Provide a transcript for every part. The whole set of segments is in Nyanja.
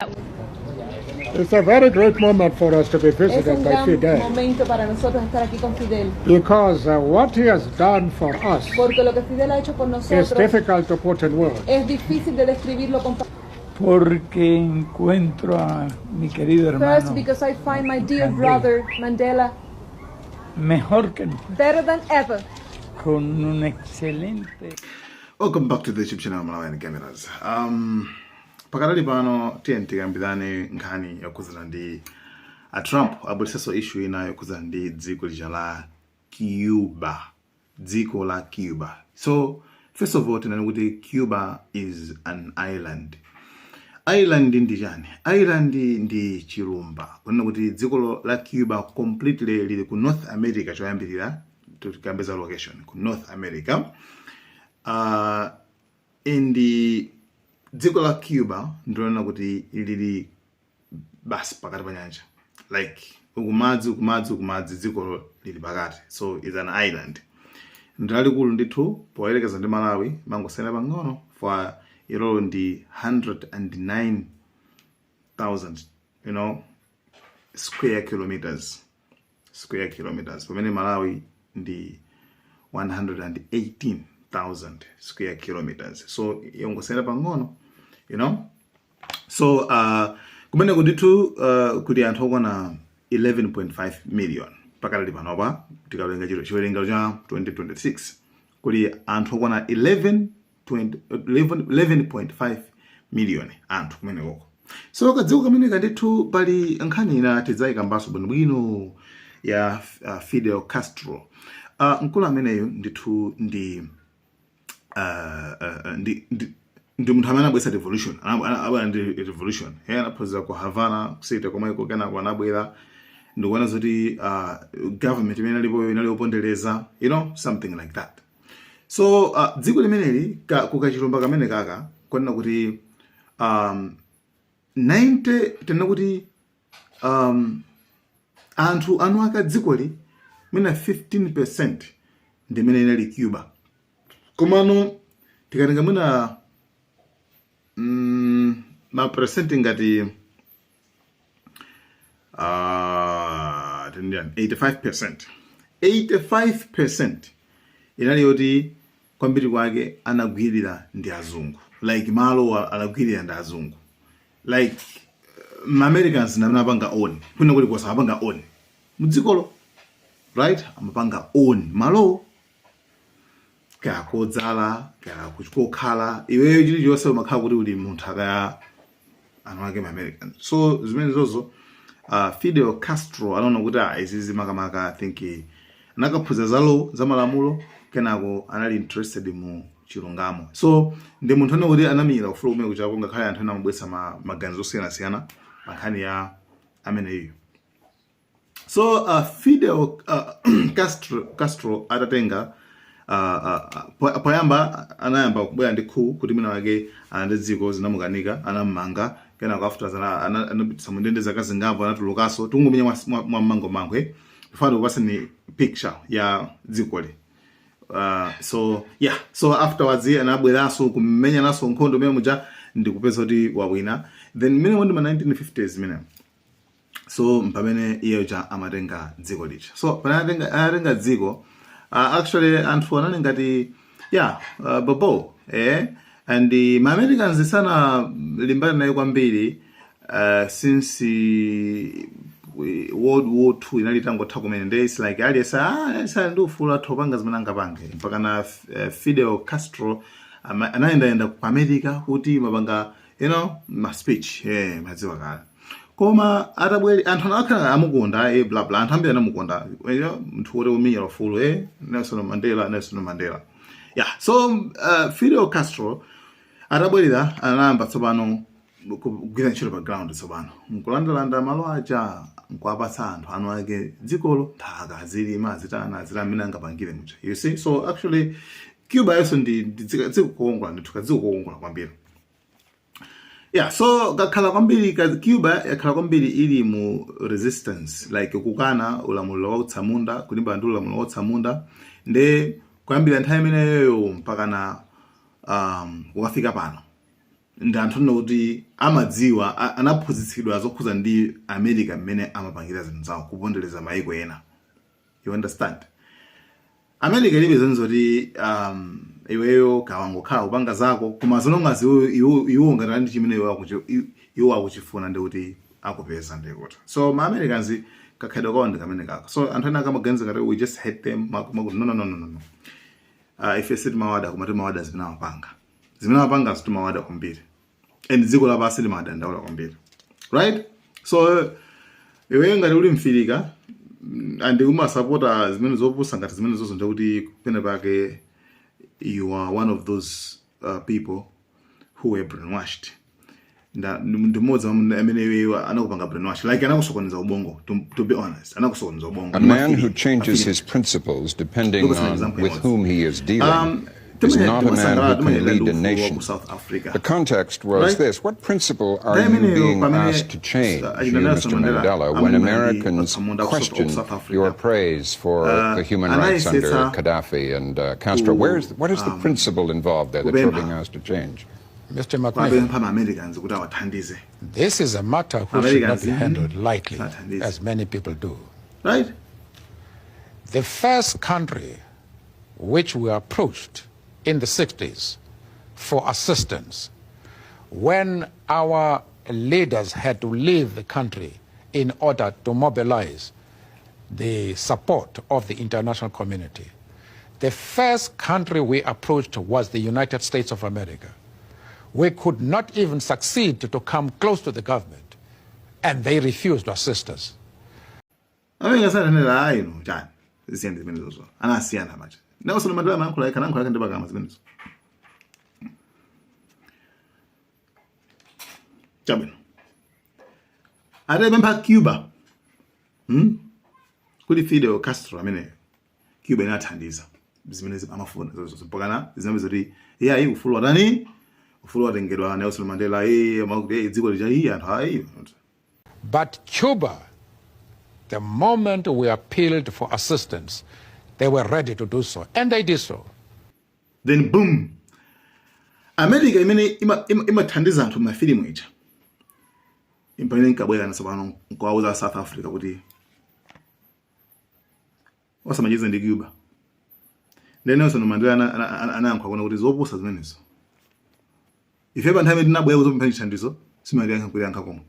It's a very great moment for us to be Es visited un by gran Fidel momento para nosotros estar aquí con Fidel, because what he has done for us porque lo que Fidel ha hecho por is nosotros difficult to put in words. Es difícil de describirlo con palabras. Porque encuentro a mi querido First, hermano because I find my dear Mandela brother Mandela mejor que nunca, better than ever. Con un excelente Welcome back to the YouTube channel Malawian Cameras. Pakadali pano tiye tikambirane nkhani yokhudzana ndi a Trump abweretsanso issue ina yokhudzana ndi dziko lija la Cuba. Dziko la Cuba. So first of all, tinene kuti Cuba is an island. Island ndi chani? Island ndi chilumba. Kunena kuti dziko la Cuba completely lili ku North America. Choyambirira tikambe za location ku North America. Ndi dziko la Cuba ndilonena kuti lili basi pakati pa nyanja, like ukumadzi, ukumadzi, ukumadzi, dziko lili pakati, so is an island. Ndilalikulu ndithu poyerekeza ndi Malawi, mangosiyana pang'ono, for ilolo ndi 109,000 square kilometers, square kilometers, pamene Malawi ndi 118,000 square kilometers, so yongosiyana pang'ono. So kumeneko ndithu kuli anthu okwana 11.5 million pakadali panopa. Tikawerenga chiro chiwerengero cha 2026, kuli anthu okwana 11 20 11 11.5 million anthu kumenekoko. So kadziko kameneka ndithu pali nkhani ina tidzayikambanso bwinobwino ya Fidel Castro. Mkulu ameneyu ndithu ndi munthu amene anabweretsa revolution, abwera ndi revolution. Iye anaphunzira ku Havana city komweko, kenako anabwera ndikuona zoti government imene alipoyo inali yopondereza, something like that. So dziko limeneli kukachilumba kamene kaka konena kuti 90, tena kuti anthu anu aka dzikoli mwina 15% ndimene inali Cuba. Komano tikatenga mwina ma percent ngati 85%, 85% inali yoti kwambiri kwake anagwirira ndi azungu, like malo anagwirira ndi azungu, like ma-Americans ndamene apanga own kwina kuli kosa, amapanga own mudzikolo, right? Amapanga own malo, kaya kodzala, kaya kokhala iweyo, chilichonse umakhala kuti uli munthu akaya anthu ake ma-Americans. So zimene zozo Fidel Castro anaona kuti ah, izizi makamaka, I think anakaphunzira za law, za malamulo, kenako anali interested mu chilungamo. So ndi munthu ane kuti anamira ufulu umene kuchako, ngakhale anthu ena amabweretsa maganizo osiyanasiyana pa nkhani ya ameneyo. So Fidel Castro atatenga poyamba anayamba kubwera ndi coup kuti mwina wake alande dziko, zinamukanika, anammanga. Kenako after anapitisa mundende zaka zingapo, anatulukanso. Tungumenya mwa mmango mankhwe before ndikupaseni picture ya dzikoli. So yeah, so afterwards anabweranso kumenya naso nkhondo imene muja ndikupeza kuti wawina. Then mmene ndi ma 1950s mene, so mpamene iye cha amatenga dziko lija. So pamene anatenga dziko, actually anthu anali ngati yeah, bobo and ma Americans sana limbana naye kwambiri since World War II inali itangotha kumene. Nde it's like aliyense, ah, aliyense ndi ufulu, athu opanga zimene angapange. Mpaka na Fidel Castro anayendayenda ku America kuti mapanga ma speech, madziwa kale. Koma atabwere anthu anakhala amukonda, bla bla, anthu ambiri anamukonda, munthu woti umenyera ufulu, Nelson Mandela, Nelson Mandela, yeah. So Fidel Castro atabwerera anayamba tsopano kugwira ntchito pa ground, tsopano nkulandalanda malo aja, nkuwapatsa anthu anu ake dzikolo nthaka, azilima, azitana, azitana amene angapangire muja, you see. So actually Cuba yonso ndi dziko kokongola ndithu, kadziko kokongola kwambiri, yeah. So kakhala kwambiri Cuba yakhala kwambiri ili mu resistance, like kukana ulamuliro wa utsamunda, kulimbana ndi ulamuliro wa utsamunda. Nde kuyambira nthawi imeneyoyo mpaka na kukafika pano. Ndi anthu onena kuti amadziwa, anaphunzitsidwa zokhuza ndi America mmene amapangira zinthu zawo, kupondereza maiko ena. You understand? America ilibe zinthu zoti iweyo kawangokhala kupanga zako, koma as long as iwo ngati ali ndi chimene iwo akuchifuna, ndi kuti akupeza, ndi kuti so ma Americans kakhalidwe kawo ndi kamene kako. So anthu ena akamaganiza ngati we just hate them, no, no, no, no, no, no. Ife sitimawada, koma timawada zimene amapanga. Zimene amapanga timawada kwambiri, and dziko lapansi limadandaula kwambiri, right? So iweyo ngati uli mfirika and umasapota zimene zopusa ngati zimene zozo, ndikuti pene pake you are one of those people who were brainwashed. Ndi mmodzi amene iweyo anakupanga brainwash, like anakusokoneza ubongo. To be honest, anakusokoneza ubongo. A man who changes his principles depending Look at an on example with he whom he is dealing is not a man who can lead a nation. South Africa. The context was Right? this. What principle are you being asked to change, you, Mr. Mandela, when Americans question your praise for the human rights under Gaddafi and Castro? What is the principle involved there that you're being asked to change? Mr. McMahon, Kwapempha ma-Americans kuti awathandize. This is a matter which should not be Americans, handled lightly, Sathandize. As many people do. Right. The first country which we approached in the 60s for assistance when our leaders had to leave the country in order to mobilize the support of the international community. The first country we approached was the United States of America. We could not even succeed to come close to the government, and they refused to assist us. America sananena ayi, no, chani ziyende zimenezozo, anasiyana macha. Nelson Mandela amayankhula yekha, anayankhula yekha ndi pakama zimenezo. Chabwino, atapempha Cuba, Kuti Fidel Castro ameneyo, Cuba inathandiza zimene amafuna zozo, mpakana zinapeza kuti iye ayi, ufulu watani, ufulu watengedwa. Nelson Mandela, iye amakuti dziko lija, iye anthu ayi. But Cuba, the moment we appealed for assistance, they were ready to do so, and they did so. Then boom, America imene imathandiza anthu mafilimu ija, pamene nkabwera natsopano nkuwauza South Africa kuti osamacheza ndi Cuba. Then Nelson Mandela anayankha kuona kuti zopusa zimenezo, ife pa nthawi imene tinabwera kuzopempha chithandizo simatiyankha kuyankha komwe.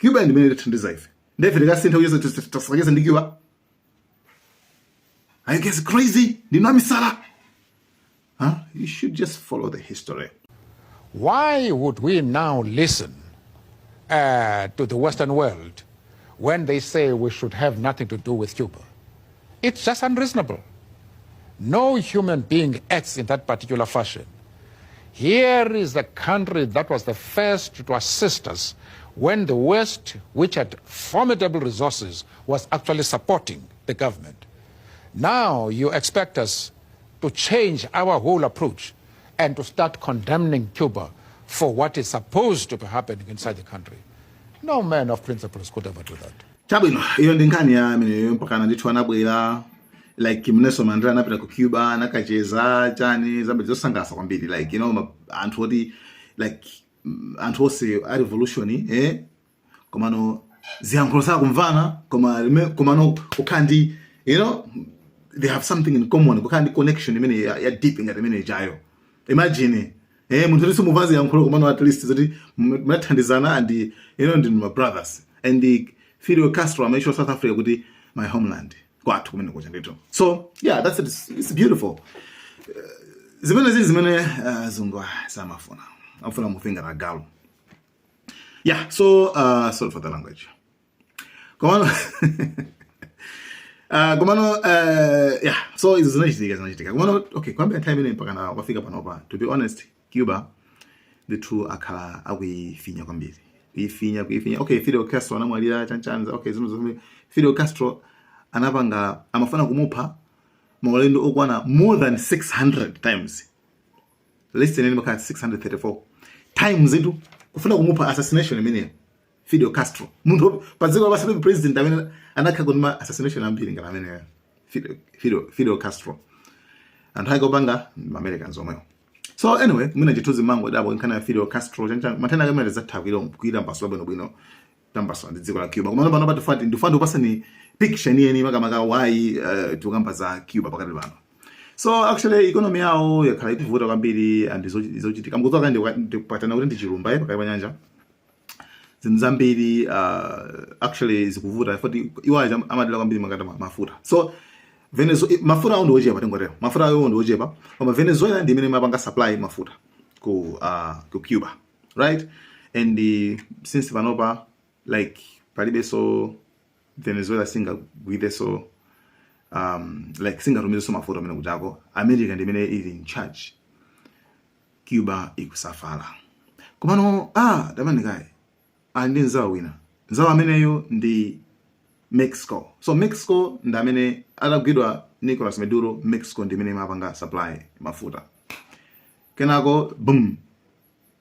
Cuba ndi imene itithandiza ife, ndife tikasintha kucheza, tisakacheza ndi Cuba? Are you guys crazy? Ndinu amisala, huh? You should just follow the history. Why would we now listen to the Western world when they say we should have nothing to do with Cuba? It's just unreasonable. No human being acts in that particular fashion. Here is a country that was the first to assist us when the West, which had formidable resources, was actually supporting the government. Now you expect us to change our whole approach and to start condemning Cuba for what is supposed to be happening inside the country. No man of principles could ever do that. Chabwino, iyo ndi nkhani ya ameneyo. Mpakana ndithu anabwera, like Nelson Mandela anapita ku Cuba, anakacheza chani, zambiri zosangalatsa kwambiri, like anthu oti like anthu onse a revolution, komano ziyankhulo sakumvana, koma komano kukhala ndi they have something in common, kukhala ndi connection imene ya deep ngati imene ijayo. Imagine, munthu kuti simumva ziyankhulo, komano at least zoti munathandizana and ndi my brothers. And Fidel Castro amaisho South Africa kuti my homeland, kwathu kumene kucha ndithu. So yeah, that's it. It's beautiful. Zimene zili zimene azungu samafuna, amafuna mufinga na galu. Yeah, so sorry for the language, komano yeah, so izo zinachitika. Komano okay, kwambira nthawi imene mpaka na wafika panopa, to be honest, Cuba ndithu akhala akuifinya kwambiri, kuifinya, kuifinya. Okay, Fidel Castro anamwalira chanchanza. Okay, zimene zomwe Fidel Castro anapanga, amafuna kumupha maulendo okwana more than 600 times. List inene makhala 634 times itu kufuna kumupha, assassination imeneyo. Fidel Castro, munthu pa dziko lapansi palibe president amene anakhala ndi ma assassination ambiri ngati ameneyo, Fidel Castro. Anthu ake opanga ma Americans omwewo. So So anyway, mwina chithunzi mangodabwa nkhani ya Fidel Castro chancha matenda ake zatha kuira mbasula bwinobwino, tambasula ndi dziko la Cuba. Koma pano patifati ndifuna ndikupasani picture yeniyeni makamaka why tikukamba za Cuba pakati pano. So actually economy yawo yakhala ikuvuta kwambiri and zochitika mukudziwa kale ndikupatana kuti ndi chilumba pakati pa nyanja, zinthu zambiri actually zikuvuta foti iwo aja amadalira kwambiri makata mafuta. So Venezuela, mafuta awo ndi ochepa, tingotero mafuta awo ndi ochepa, koma Venezuela ndi imene imapanga supply mafuta ku Cuba, right? And since panopa like palibenso Venezuela singagwireso like singatumizenso mafuta amene kutako, America ndi imene ili in charge. Cuba ikusafala. Komano tamanikayi ali ndi mzawo wina, mzawo ameneyo ndi Mexico. So Mexico ndi amene atagwidwa Nicolas Maduro, Mexico ndi imene imapanga supply mafuta. Kenako boom,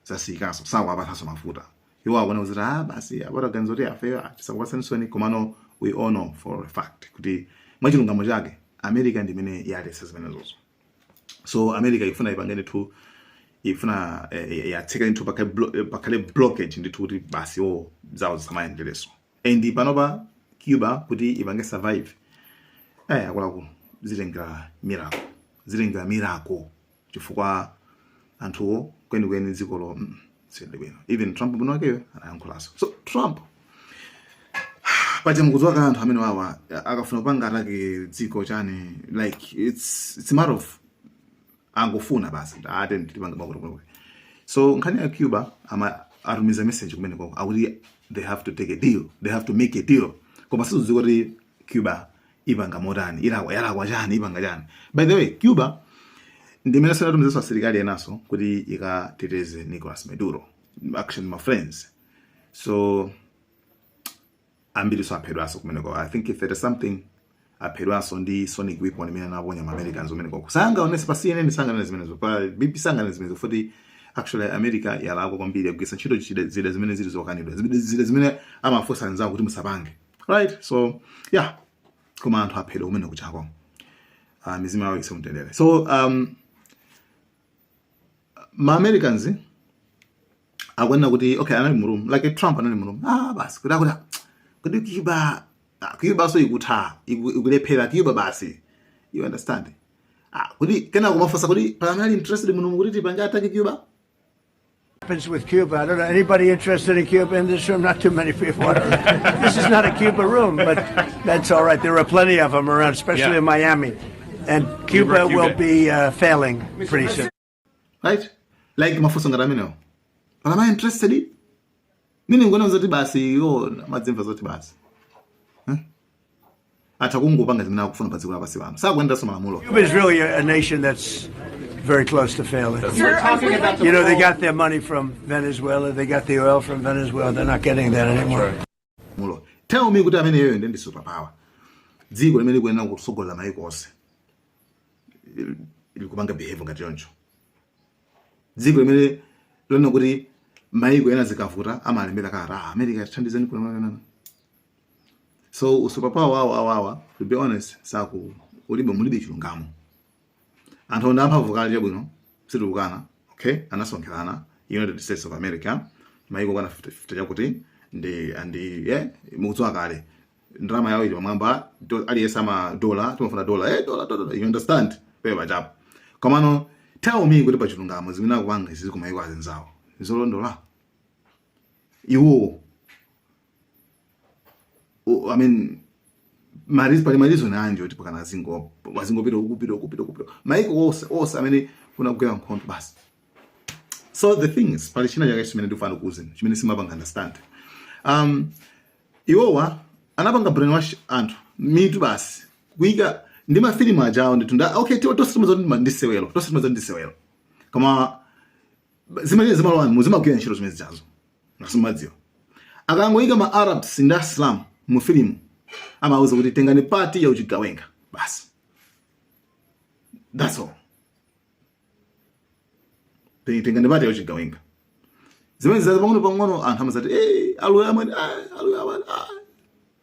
zasikaso, sakuwapatsanso mafuta. Iwo akuona kuti basi apataganiza kuti afe tisakupatsensoni. Komano we all know for a fact kuti mwachilungamo chake America ndi imene yaletsa zimenezozo. So America ifuna ipange ndithu, ifuna yatseka ndithu, pakhale blockage ndithu kuti basi wo zawo zisamayendereso. And panopa Cuba kuti ipange survive, akuluakulu, zitengera miracle, zitengera miracle, chifukwa anthuwo kwenikweni dzikolo siyende bwino. Even Trump mwini wakeyo anayankhulanso. So Trump paja mukudziwa ka anthu amene wawa akafuna kupanga attack dziko chani, like it's a matter of angofuna basi ate ndipanga makuti kuno. So nkhani ya Cuba, ama atumiza message kumene koko akuti they have to take a deal, they have to make a deal. Koma sizudziwa kuti Cuba ipanga motani, ilakwa yalakwa chani, ipanga chani. By the way, Cuba ndimene sinatumizanso asilikali enaso kuti ikateteze Nicolas Maduro, actually my friends. So ambiri so aphedwanso kumeneko. I think 30 something aphedwanso ndi sonic weapon imene anaponya ma Americans kumeneko. Sangaonese pa CNN, sangaonese zimenezo pa BBC, sangaonese zimenezo futi. Actually America yalakwa kwambiri, yagwiritsa ntchito zida zimene zili zokanidwa, zida zimene amafunsa anzawo kuti musapange, right? So yeah, koma anthu aphedwa kumene kuchako, mizimu yawo isemutendere. So ma Americans akuonena kuti okay, anali mu room, like Trump anali mu room, basi kuti Cuba, Cuba so ikutha, ikulephera Cuba basi, you understand? Kuti kena kumafunsa kuti pamene ali interested muno kuti tipange attack Cuba. Happens with Cuba. I don't know. Anybody interested in Cuba in this room? Not too many people. I don't know. This is not a Cuba room, but that's all right. There are plenty of them around, especially in Miami. And Cuba Cuba. will be failing pretty soon. Right, like mafunso ngati amenewo, pamene interested mine ngona zoti basi iwo madzimva zoti basi, Atha kungopanga zimene akufuna pa dziko lapansi pano, sakuyenderanso malamulo. Cuba is really a nation that's very close to failing. We're talking about the They got their money from Venezuela. They got the oil from Venezuela. They're not getting that anymore. Mulo tell me kuti ameneyo ndi superpower, dziko limene likuyenera kutsogolera maiko onse likupanga behave ngati choncho, dziko limene lona kuti maiko ena zikavuta amalembera kata, America tithandizeni kuno. So usuperpower wawo awawa, to be honest, saku ulibe, mulibe chilungamo. Anthu onda amphamvu kale, chabwino, sitikukana, okay, anasonkherana United States of America, maiko kwana 50 chakuti ndi yeah, mukudziwa kale ndalama yawo ili pamwamba, aliyense ama dola, timafuna dola, dola dola, you understand? Pepa pachapo. Komano tell me kuti pachilungamo zimene akupanga izi kumaiko azinzawo zolondola? Iwo I mean, pali mareason anji kuti pakana azingopita ukupita ukupita ukupita maiko onse amene kuna kugwera nkhondo basi? So the thing is, pali china chake chimene ndikufana kuuzeni chimene simapanga understand. Iwowa anapanga brainwash anthu mitu basi kuyika ndi mafilimu ajawo ndithu nda okay, tonse timadziwa kuti ndi sewelo, tonse timadziwa ndi sewelo, koma zimene zimalowani muzimagwira ntchito zimene zijazo nasimadziwa. Akangoyika ma Arabs ndi Asilamu mu filimu, amauza kuti tengani part ya uchigawenga basi, that's all. Tengani part ya uchigawenga. Zimene zizaza pang'ono pang'ono anthu amazati, aluya amwene, aluya amwene,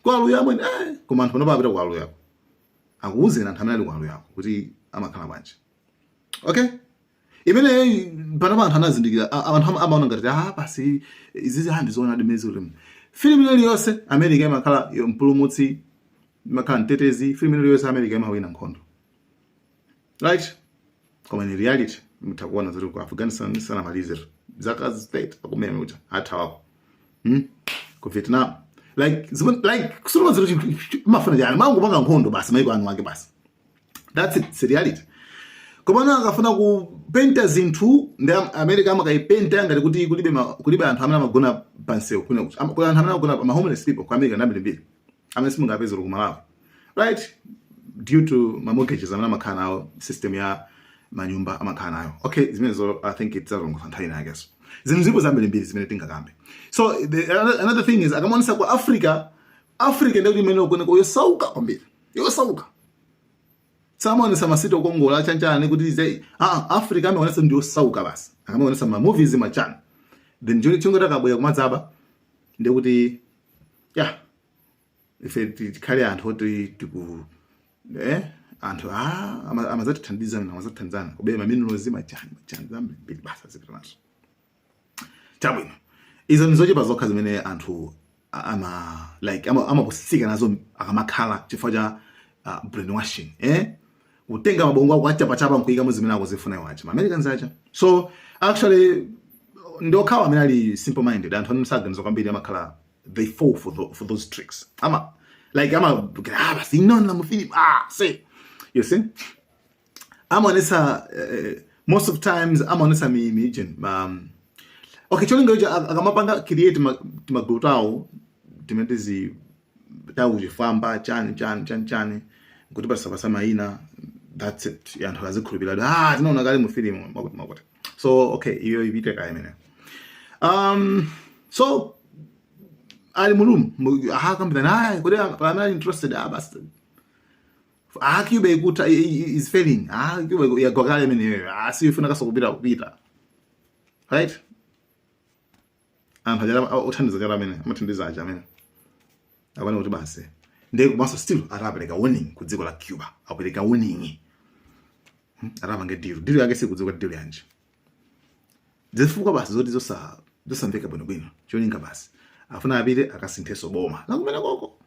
kwa aluya amwene." Koma anthu panopa apita kwa aluyako, akuwuzeni anthu amene ali kwa aluyako kuti amakhala bwanji, okay? Imene pano anthu anazindikira, anthu amaona ngati, ah, basi, izizi ndizoona dimezi. Kuti filimu iliyonse America imakhala mpulumutsi, imakhala mtetezi. Filimu iliyonse America imawina nkhondo, right? Koma in reality mutha kuona zoti ku Afghanistan sanamalize zaka 30 akumene kuja athawako, Ku Vietnam, like like kusuluma zoti mafuna chani, mangopanga nkhondo basi, maiko anu ake basi. That's it, it's reality. Komano akafuna kupenta zinthu ndi America amakayipenta ngati kuti kulibe anthu amene amagona pansewu kuna kuti kuli anthu amene amagona, ma homeless people ku America ndambirimbiri amene simungapeze ku Malawi, right? Due to ma mortgages amene amakhala nawo, system ya manyumba amakhala nayo. Okay, zimenezo I think idzalongosa nthawi inakenso. Zinthu zipo zambirimbiri zimene tingakambe. So another thing is, akamaonesa ku Africa, Africa ndikuti imene ukuoneka yosauka kwambiri, yosauka. Samaonesa ma city okongola chanchani kuti ze, ah, Africa amaonesa ndi osauka basi akamaonesa ma movies machani. Then chingoti akabwera kumadzaba ndikuti yeah, ife tikhale anthu oti tiku anthu amazatithandiza, amazatithandizana kubera ma minerals, machani machani, zambiri basi azipita nazo. Chabwino, izo ndizochepa zokha zimene anthu ama like amapusitsika nazo akamakhala chifukwa cha brainwashing, kutenga mabongo ako achapachapa nkuyikamo zimene akuzifuna iwo aja, ma Americans aja. So actually ndi okhawa amene ali simple minded, anthu amene saganiza kwambiri, amakhala they fall for those tricks. Ama like ama, ah, basi inona mu film, ah, say, you see, amaonesa, most of times amaonesa mi okay, cholinga icho akamapanga create timagulu tawo timene tizi tawo chifamba chani chani chani chani kuti pasapasa mayina. That's it, anthu azikhulupirira, ah, tinaona kale mu film makuti makuti. So okay, iyo ipite kaya imene. So ali mu room akambirana naye kuti amene ali interested, ah, basi, ah, Cuba ikuta is failing, ah, Cuba yagwa kale imeneyo, ah, sifuna kaso kupita kupita, right? Anthu aja othandiza chala amene amathandiza aja amene akwana kuti basi, ndiye komanso still atapereka warning ku dziko la Cuba, apereka warning. Atapange deal, deal yake sikudziwa deal yanji, zifukwa basi zoti zosamveka bwinobwino. Cholinga basi afuna apite akasinthenso boma lakumene koko,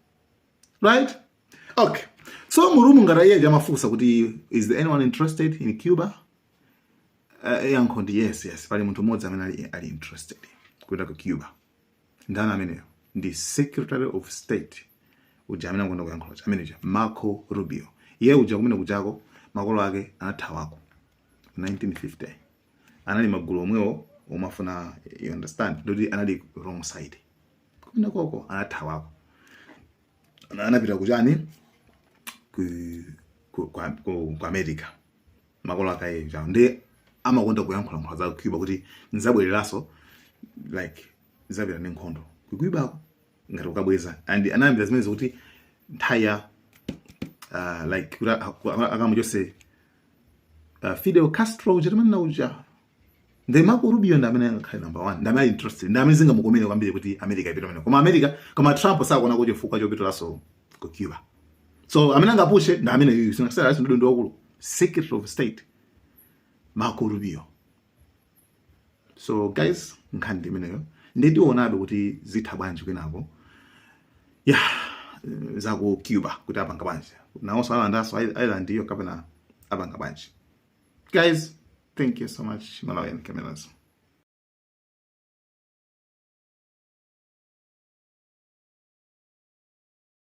right? Okay, so mu room ngati iye amafunsa kuti, "Is there anyone interested in Cuba?" Yankho ndi yes, pali munthu mmodzi amene ali interested kupita ku Cuba. Ndani ameneyo? Ndi Secretary of State uja amene akukonda kuyankhula uja, amene uja Marco Rubio. Iye uja kumene kujako makolo ake anathawako 1950, anali magulu omwewo omafuna, you understand, ndoti anali wrong side kumene koko, anathawako. Anapita kuchani, ku America makolo ake aja. Ndi amakonda kuyankhula za Cuba kuti nzabwereranso, like nzapita ndi nkhondo ku Cubako ngati kukabweza. And anayambira zimene zokuti nthawi ya like kuti akamuchose Fidel Castro uja timanena uja. Ndi Marco Rubio ndi amene angakhale number one, ndi amene ali interested, ndi amene zingamukomere kwambiri kuti America ipite pamene. Koma America, koma Trump sakuona kuti chifukwa chopitiranso ku Cuba. So amene angapushe ndi amene yuyu sinasera ndi ndi wakulu, Secretary of State Marco Rubio. So guys, nkhani ndi imeneyo. Nditionabe kuti zitha bwanji kwinako ya za ku Cuba, kuti apanga bwanji nawonso, alandanso island iyo kapena apanga bwanji. Guys, thank you so much. Malawian Cameras.